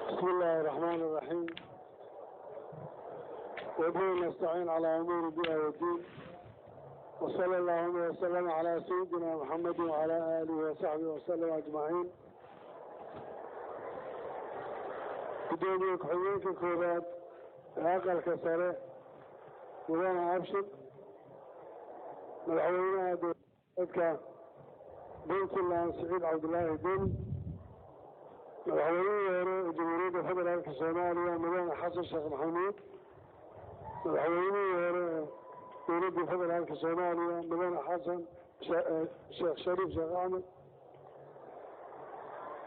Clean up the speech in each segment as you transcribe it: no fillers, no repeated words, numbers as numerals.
بسم الله الرحمن الرحيم، وبه نستعين على أمور الدنيا والدين، وصلى اللهم وسلم على سيدنا محمد وعلى آله وصحبه وسلم أجمعين. Gudoomiye ku-xigeenka koowaad ee Aqalka Sare, Mudane Abshir, madaxweynaha dowladka Puntland, Siciid Cabdulaahi Deni, madaxweynihii hore ee Jamhuuriyadda Federaalka Soomaaliya, Mudane Xasan Sheekh Maxamuud, madaxweynihii hore ee Dowladda Federaalka Soomaaliya, Mudane Xasan Sheekh Shariif Sheekh Axmed,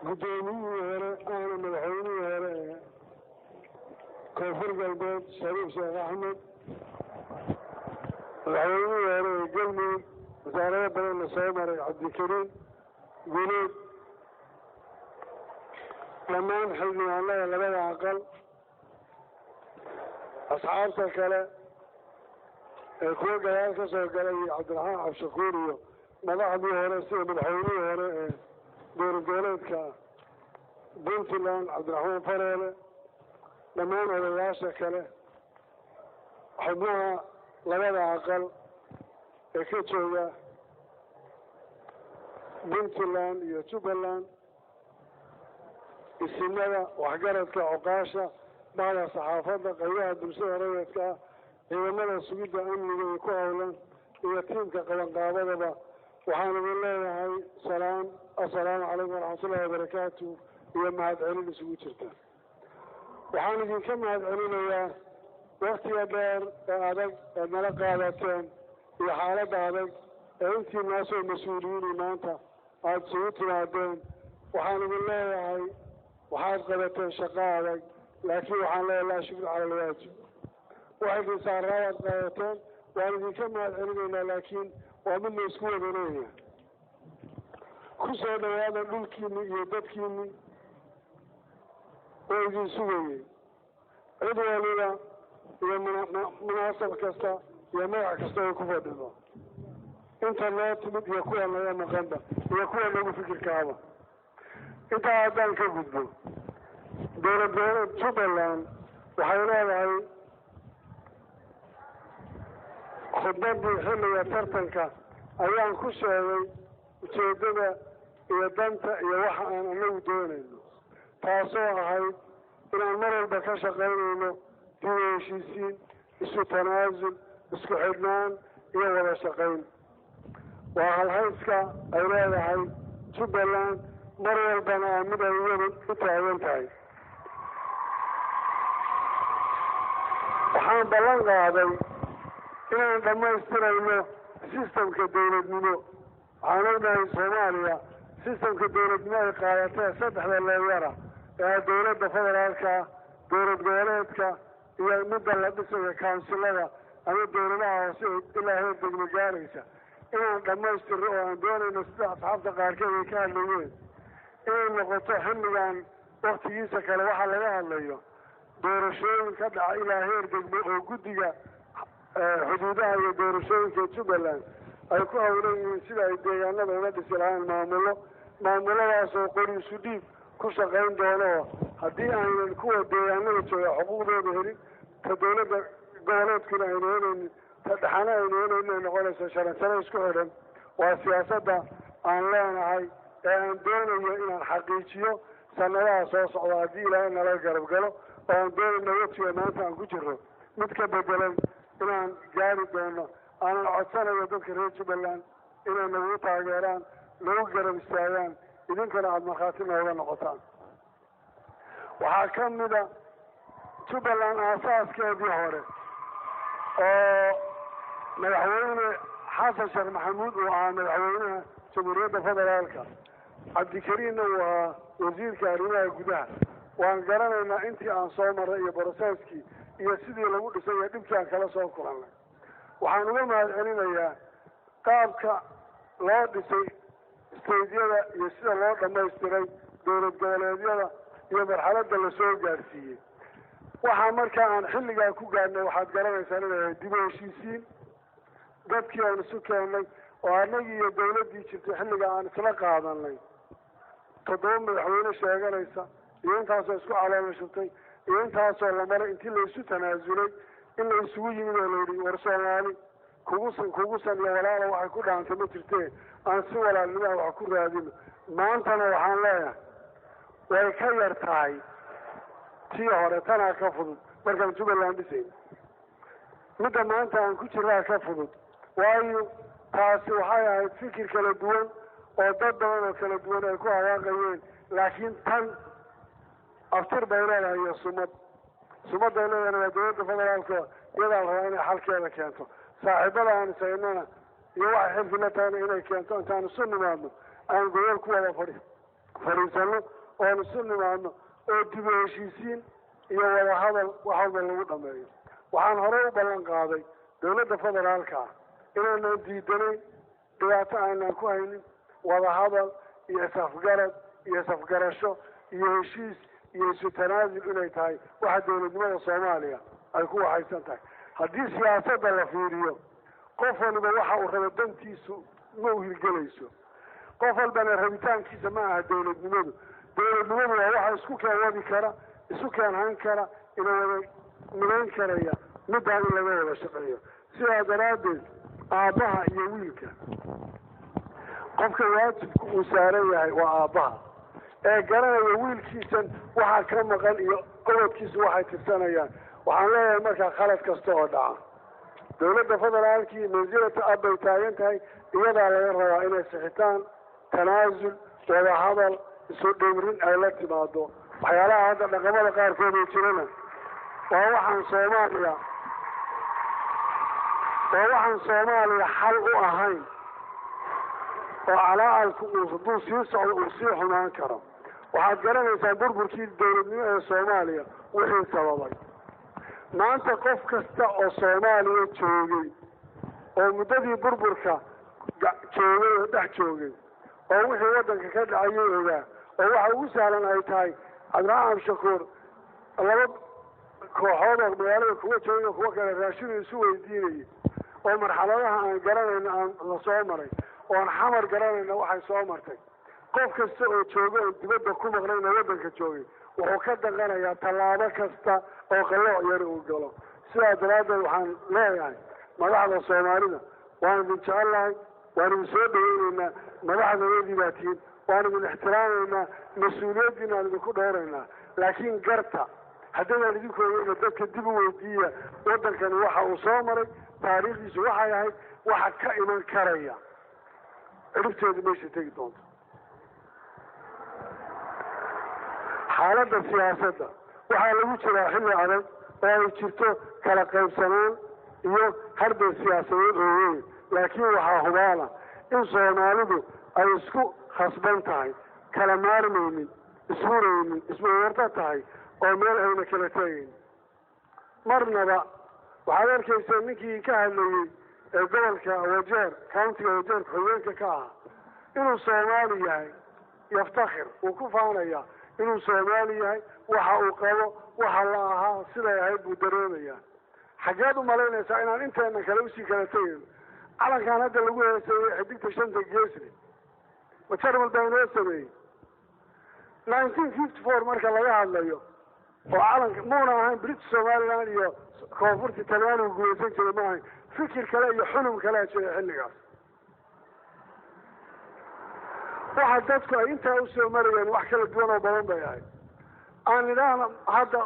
guddoomiyihii hore ahna madaxweynihii hore ee Koonfur Galbeed, Shariif Sheekh Axmed, madaxweynihii hore ee Galmudug, wasaarado badanna soo maray, Cabdikariim Guleed, dhammaan xildhibaanada labada aqal, asxaabta kale ee kuwa gadaal ka soo galay iyo Cabdiraxmaan Cabshakuur iyo madaxdii hore sida madaxweynihii hore ee dowlad goboleedka Puntland, Cabdiraxmaan Faroole, dhammaan odayaasha kale, xubnaha labada aqal ee ka jooga Puntland iyo Jubbaland, isimada, waxgaradka, cuqaasha, bahda saxaafadda, qaybaha bulshada rayidka ah, ciidamada sugidda amniga iyo ku howlan iyo tiimka qabanqaabadaba, waxaan idin leeyahay salaam, assalaamu calaykum waraxmatullahi wabarakaatu, iyo mahadcelin isugu jirta. Waxaan idinka mahadcelinayaa waktiga dheer ee adag eed nala qaadateen iyo xaaladda adag ee intii naasoo mas-uuliyiini maanta aada isugu timaadeen. Waxaan idin leeyahay waxaad qabateen shaqo adag, laakiin waxaan leeyahay laa shukr cala alwaajib. Wax idin saaraabaad qaadateen, waan idinka mahad celinaynaa, laakiin waa mid la isku wada leeyahay. Ku soo dhawaada dhulkiinni iyo dadkiinni oo idin sugayey, cid waliba iyo munaasab kasta iyo magac kasta oo ku fadhido, inta noo timid iyo kuwa naga maqanba iyo kuwa nagu fikirkaaba. Intaa haddaan ka gudbo, dowlad goboleed Jubbaland waxay leedahay khudbadii xilliga tartanka ayaan ku sheegay ujeeddada iyo danta iyo waxa aan anagu doonayno, taasoo ahayd inaan mar walba ka shaqaynayno dib u heshiisiin, isu tanaasul, isku xidhnaan iyo wada shaqayn. Waa halhayska ay leedahay Jubbaland, mar walbana aa mid ay iyadu u taagan tahay. Waxaan ballan qaaday inaan dhammaystirayno sistamka dowladnimo. Waxaan ognahay Soomaaliya sistamka dowladnimo ay qaadatee saddexda leeyara ee dowladda federaalka, dowlad goboleedka iyo midda la dhisayo kaunsilada ama dowladaha hoose ilaa heer degmo gaaraysa, inaan dhammaystirno oo aan doonayno sida asxaabta qaarkeed ay ka hadlayeen inay noqoto xilligan waktigiisa kale waxaa laga hadlayo doorashooyin ka dhaca ilaa heer degmo oo guddiga xuduudaha iyo doorashooyinka Jubbaland ay ku howlan yihiin sida ay deegaanada uga dhisi lahaan maamullo, maamuladaasoo qori isu dhiib ku shaqayn doono, oo haddii aynan kuwa deegaanada jooga xuquuqdooda helin, ta dowladda goboleedkuna aynu helaynin, ta dhexana aynu helaynin, ay noqonayso sharansaro isku xidhan. Waa siyaasadda aan leenahay ee aan doonayo inaan xaqiijiyo sanadaha soo socda haddii Ilaahay nala garab galo, oo aan doonayno wejiga maanta aan ku jirro mid ka bedelan inaan gaari doono, aanan codsanayo dadka reer Jubbaland inay nagu taageeraan, nagu garab istaagaan, idinkana aada markhaati nooga noqotaan. Waxaa ka mida Jubbaland aasaaskeedii hore oo madaxweyne Xasan Sheekh Maxamuud uu ahaa madaxweynaha Jamhuuriyadda Federaalka, Cabdikariinna uu ahaa wasiirka arrimaha gudaha. Waan garanaynaa intii aan soo marray iyo broseskii iyo sidii lagu dhisay iyo dhibkii aan kala soo kulannay. Waxaan uga mahad celinayaa qaabka loo dhisay staydyada iyo sida loo dhammaystiray dowlad goboleedyada iyo marxaladda lasoo gaarsiiyey. Waxaa markaa aan xilligaa ku gaadhnay, waxaad garanaysaan inay ahayd dib u heshiisiin dadkii aan isu keennay oo annagii iyo dawladdii jirtay xilliga aan isla qaadanay, 7 madaxweyne sheeganaysa iyo intaasoo isku calooma shubtay iyo intaasoo la maray intii la isu tanaasulay in la isugu yimid oo la yidhi war Soomaali kugusan kugusan iyo walaala waxay ku dhaantay ma jirtee, aan si walaalnimaha wax ku raadino. Maantana waxaan leeyahay way ka yar tahay tii hore, tanaa ka fudud. Markaan Jubbaland dhisayn, midda maanta aan ku jirnaa ka fudud, waayo taasi waxay ahayd fikir kala duwan oo dad badan oo kala duwan ay ku hawaaqayeen, laakiin tan aftir bay leedahay iyo sumad. Sumadday leedahayna waa dowladda federaalka, iyadaa la rabaa inay xalkeeda keento. Saaxiibada aan isagnana iyo waxay xilki la tahayna inay keento. Intaan isu nimaadno, aan gobol ku wada fadhiisano oon isu nimaadno oo dib u heshiisiin iyo wadahadal wax walba lagu dhameeyo. Waxaan horey u ballan qaaday dowladda federaalka ah inaanan diidanayn, dhibaato aanan ku haynin, wadahadal iyo isafgarad iyo isafgarasho iyo heshiis iyo isu tanaasul inay tahay waxa dowladnimada Soomaaliya ay ku waxaysan tahay. Haddii siyaasadda la fiiriyo, qof waliba waxa uu rabo dantiisu ma u hirgelayso, qof walbana rabitaankiisa ma aha dowladnimadu. Dowladnimadu waa waxa isku keen wadi kara, isu keen hayn kara, ina wada midayn karaya, middaan in laga wada shaqeeyo. Sidaa daraaddeed aabbaha iyo wiilka, qofka waajibku uu saaran yahay waa aabbaha ee garanaya wiilkiisan waxaa ka maqan iyo ubadkiisu waxay tirsanayaan. Waxaan leeyahay markaa khalad kasta oo dhaca, dowladda federaalkii mansilata ab bay taagan tahay, iyadaa laga rabaa inay sixitaan, tanaasul, wadahadal, isu dhimrin ay la timaado. Waxyaalaha hadda dhaqamada qaarkood oo jirana waa waxaan Soomaaliya xal u ahayn, oo calaacalku uu hadduu sii socdo uu sii xumaan karo. Waxaad garanaysaa burburkii dowladnimo ee Soomaaliya wixii sababay. Maanta qof kasta oo Soomaaliya joogay oo muddadii burburka joogay oo dhex joogay oo wixii waddanka ka dhacayay ogaa, oo waxa ugu sahlan ay tahay Cabdiraxmaan Cabdishakuur laba kooxood oo magaalada kuwa joogay, kuwa kale raashinu isu weydiinayay, oo marxaladaha aan garanayno aan la soo maray, oon Xamar garanayna waxay soo martay. Qof kasta oo jooga oon dibadda ku maqnayna waddanka joogay wuxuu ka danqanayaa tallaabo kasta oo qallooc yar uu galo. Sidaa daraaddeed waxaan leeyahay madaxda Soomaalida, waan idin jecellahay, waan idin soo dhaweyneynaa, madaxdadeedii baa tihiin, waan idin ixtiraamaynaa, mas-uuliyaddiina aan idinku dhowraynaa, laakiin garta haddaydaan idinku ogeyna dadka dib u weydiiya waddankani waxa uu soo maray, taariikhdiisu waxay ahayd, waxa ka iman karaya, ciribteedu meesha tegi doonto. Xaaladda siyaasadda waxaa lagu jiraa xilli adag oo ay jirto kala qaybsanaan iyo hardan siyaasadeed oo weyn, laakiin waxaa hubaala in Soomaalidu ay isku khasban tahay, kala maarmaynin, ishuraynin, ismawarto tahay oo meel ayna kala tegayn marnaba. Waxaad arkaysaa ninkii ka hadlayey ee gobolka Wajeer, county ga Wajeer ku-xigeenka ka ahaa, inuu Soomaali yahay, yaftakhir, uu ku faanaya inuu Soomaali yahay. Waxa uu qabo, waxa la ahaa, siday ahayd buu dareemayaa. Xaggeed u malaynaysaa inaan inteena kale usii kala tegayno? Calankan hadda lagu heeseeyey xidigta shanta geesle ma Jarmal baa inoo sameeyey? 1954 marka laga hadlayo oo calanka muuna ahayn British Somaliland iyo koonfurta Talyaanigu gumaysan jiray, ma ahayn. Fikir kale iyo xulum kalea jiray xilligaas. Waxa dadku ay intaa usoo marayeen wax kala duwan oo badan bay ahayd. Aan idhaahna hadda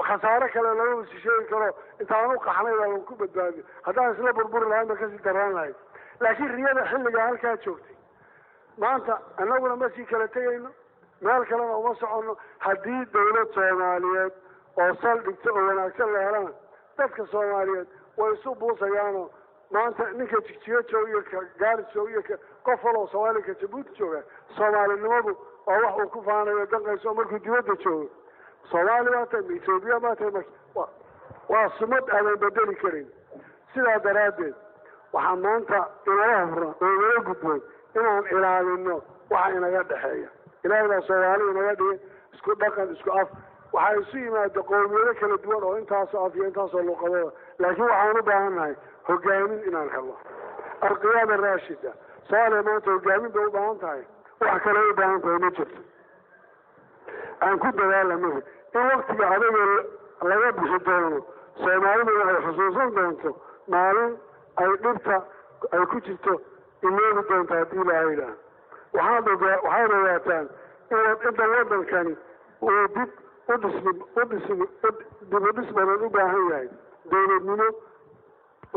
khasaare kale lama wasi sheegi karo, intaan u qaxnay baa ku badbaadiyo. Haddaan isla burburi lahayn ba kasii daraan lahayd, laakiin riyada xilligaa halkaa joogtay. Maanta annaguna ma sii kala tegayno, meel kalena uma soconno. Haddii dawlad Soomaaliyeed oo saldhigta oo wanaagsan la helana, dadka Soomaaliyeed way isu buusayaanoo maanta ninka Jigjigo jooga iyo ka Gaaris jooga iyo ka qof waloo Soomaaliya, ka Jabuuti jooga, Soomaalinimadu waa wax uu ku faanayo, danqayso. Markuu dibadda joogo, Soomaali baa tahay ma Etoobiya baa tahay, waa sumad aadan bedeli karin. Sidaa daraaddeed waxaa maanta inala hufran oo inala gudboon inaan ilaalino waxa inaga dhexeeya. Ilaahay baa Soomaali inaga dhigay, isku dhaqan, isku af. Waxaa isu yimaada qowmiyado kala duwan oo intaasoo af iyo intaasoo luqadooda, laakiin waxaan u baahannahay hogaamin inaan helno, alqiyaada raashida. Soomaaliya maanta hogaamin bay u baahan tahay, wax kale u baahan tahay ma jirto. Aan ku dadaala marka in waktiga adagoo laga bixi doono, Soomaaliduna ay xusuusan doonto maalin ay dhibta ay ku jirto iloobi doonto haddii Ilaahay idhaah. Waxaad ogaataan in inta waddankani uu dib u dhismi u dhismi dib u dhis badan u baahan yahay, dowladnimo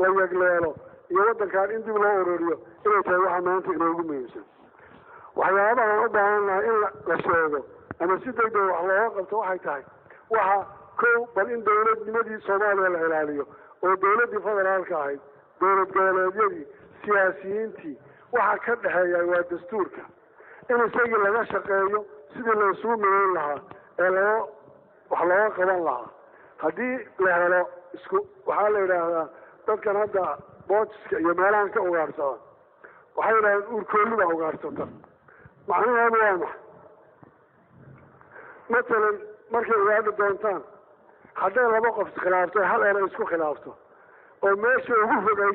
la yagleelo iyo waddankan in dib loo ururiyo inay tahay waxa maanta inoogu muhiimsan. Waxyaabahaan u baahan nahay in la sheego ama si degdeg wax looga qabto waxay tahay, waxa kow, bal in dowladnimadii Soomaaliya la ilaaliyo, oo dowladdii federaalka ahayd, dowlad goboleedyadii, siyaasiyiintii, waxa ka dhexeeya waa dastuurka, in isagii laga shaqeeyo sidii la isugu midayn lahaa ee loo wax looga qaban lahaa. Haddii la helo isku, waxaa la yidhaahdaa dadkan hadda boojiska iyo meelahan ka ugaarsada, waxay yidhahdeen uurkoolli baa ugaarsata. Macnaheedu waa maxay? Matalan, markay ugaadhi doontaan, hadday laba qof iskhilaafto, hal eray isku khilaafto oo meesha ugu fog ay